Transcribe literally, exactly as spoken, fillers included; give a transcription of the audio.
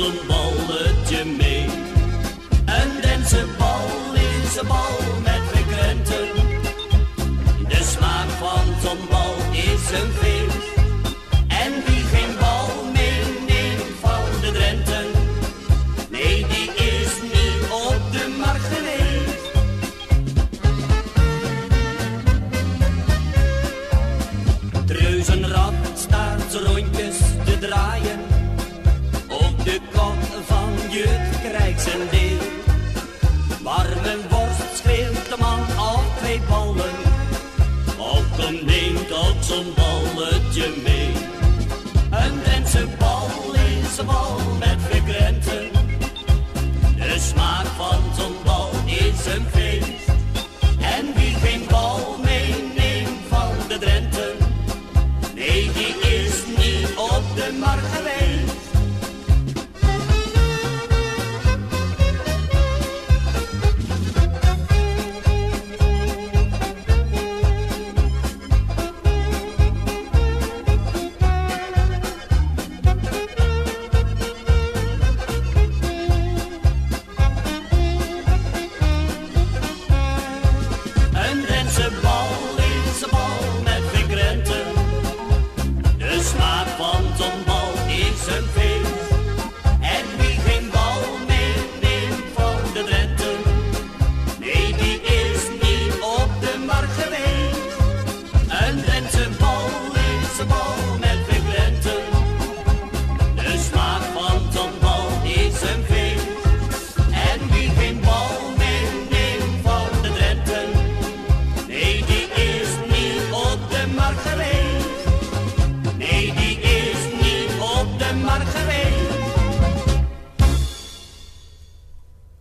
Een balletje mee. Een dansbal is een bal met frequenten. De smaak van zo'n bal is een feest. En wie geen bal meeneemt van de Drenten, nee, die is niet op de markt geweest. Het reuzenrad staat rondjes te draaien op de kop van Jut